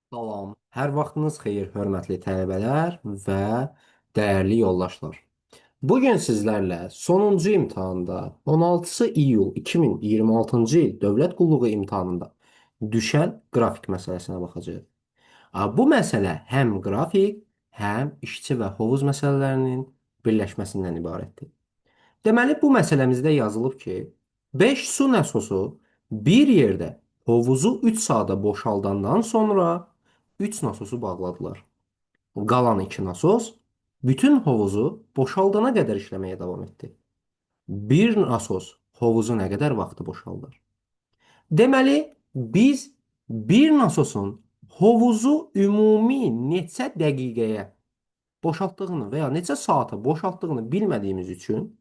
Salam. Hər vaxtınız xeyir, hörmətli tələbələr və dəyərli yoldaşlar. Bugün sizlərlə sonuncu imtahanda 16 iyul 2026-cı il dövlət qulluğu imtahanında düşən qrafik məsələsinə baxacağıq. Bu məsələ həm qrafik, həm işçi və hovuz məsələlərinin birləşməsindən ibarətdir. Deməli, bu məsələmizdə yazılıb ki, 5 su nasosu bir yerdə hovuzu 3 saata boşaldandan sonra 3 nasosu bağladılar. Qalan 2 nasos bütün hovuzu boşaldana qədər işləməyə davam etdi. Bir nasos hovuzu nə qədər vaxtı boşaldar? Deməli, biz bir nasosun hovuzu ümumi neçə dəqiqəyə boşaltdığını və ya neçə saata boşaltdığını bilmədiyimiz üçün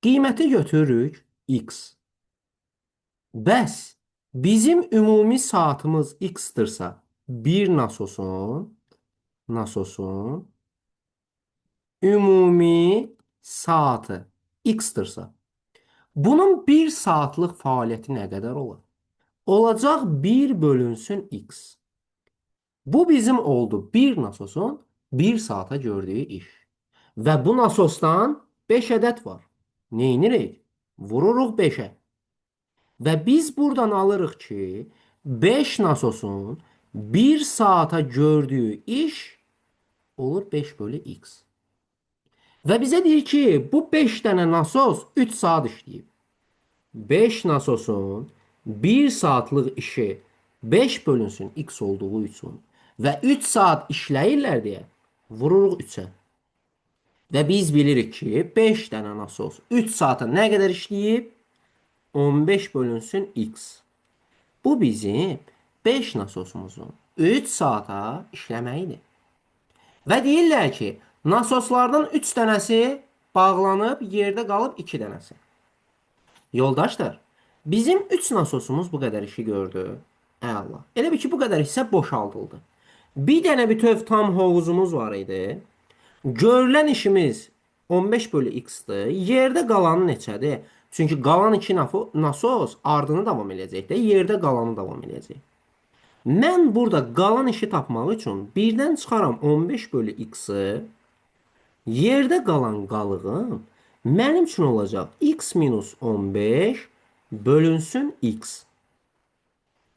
qiyməti götürürük x. Bəs bizim ümumi saatımız x-dirsə, bir nasosun ümumi saatı x-dirsə, bunun bir saatlıq fəaliyyəti nə qədər olar? Olacaq 1 bölünsün x. Bu bizim oldu bir nasosun 1 saata gördüyü iş. Və bu nasosdan 5 ədəd var. Neynirik? Vururuq 5-ə. Və biz buradan alırıq ki, 5 nasosun 1 saata gördüyü iş olur 5 bölü x. Və bizə deyir ki, bu 5 dənə nasos 3 saat işləyib. 5 nasosun 1 saatlıq işi 5 bölünsün x olduğu üçün və 3 saat işləyirlər deyə vururuq 3-ə. Və biz bilirik ki, 5 dənə nasos 3 saata nə qədər işləyib? 15 bölünsün x. Bu bizim 5 nasosumuzun 3 saata işləməyidir. Və deyirlər ki, nasoslardan 3 dənəsi bağlanıb, yerdə qalıb 2 dənəsi. Yoldaşlar, bizim 3 nasosumuz bu qədər işi gördü. Əla. Elə bil ki, bu qədər hissə boşaldıldı. Bir dənə bütöv tam hovuzumuz var idi. Görülən işimiz 15 bölü x-dir. Yerdə qalanı neçədir? Çünki qalan 2 nasos ardını davam eləyəcək də, yerdə qalanı davam eləyəcək. Mən burada qalan işi tapmaq üçün birdən çıxaram 15 bölü x-i. Yerdə qalan qalığım mənim üçün olacaq x minus 15 bölünsün x.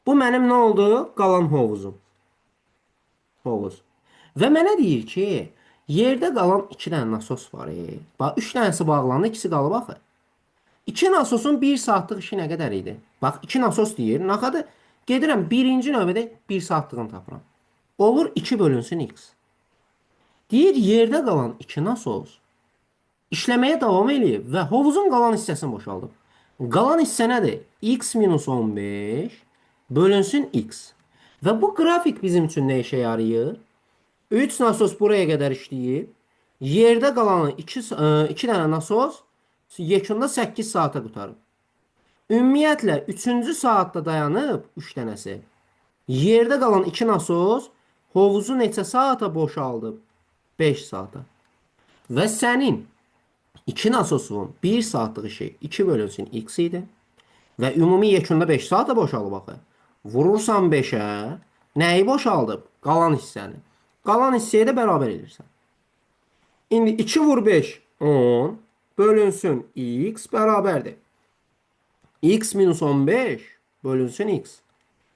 Bu mənim nə oldu? Qalan hovuzum. Hovuz. Və mənə deyir ki, yerdə qalan 2 dənə nasos var. Bax, 3 dənəsi bağlandı, ikisi qalıb axı. 2 nasosun 1 saatlıq işi nə qədər idi? Bax, 2 nasos deyir. Nə qədər? Gedirəm birinci növbədə 1 saatlığını tapıram. Olur 2 bölünsün x. Deyir, yerdə qalan 2 nasos işləməyə davam eləyib və hovuzun qalan hissəsini boşaldıb. Qalan hissə nədir? X minus 15 bölünsün x. Və bu qrafik bizim üçün nə işə yarayır? 3 nasos buraya qədər işləyib. Yerdə qalanı 2 dənə nasos yekunda 8 saata qurtarıb. Ümumiyyətlə 3-cü saatda dayanıb 3 dənəsi. Yerdə qalan 2 nasos hovuzu neçə saata boşaldıb? 5 saata. Və sənin 2 nasosun 1 saatlıq işi 2 bölünsün x idi. Və ümumi yekunda 5 saata boşalıb axı. Vurursan 5-ə, nəyi boşaldıb? Qalan hissəni. Qalan hissəyə də bərabər edirsən. İndi 2 vur 5, 10 bölünsün x bərabərdir. X minus 15 bölünsün x.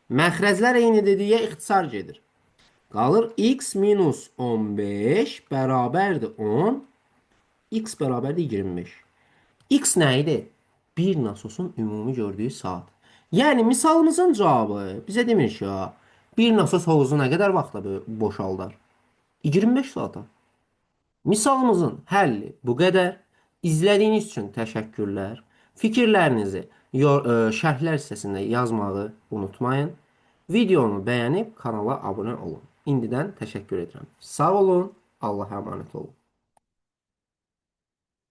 Məxrəclər eynidir deyə ixtisar gedir. Qalır x minus 15 bərabərdir 10. X bərabərdir 25. X nə idi? Bir nasosun ümumi gördüyü saat. Yəni misalımızın cavabı bizə demir ki, ha, bir nasos hovuzu nə qədər vaxtda boşaldar? 25 saata. Misalımızın həlli bu qədər. İzlədiyiniz üçün təşəkkürlər. Fikirlərinizi şərhlər hissəsində yazmağı unutmayın. Videonu bəyənib kanala abunə olun. İndidən təşəkkür edirəm. Sağ olun, Allaha əmanət olun.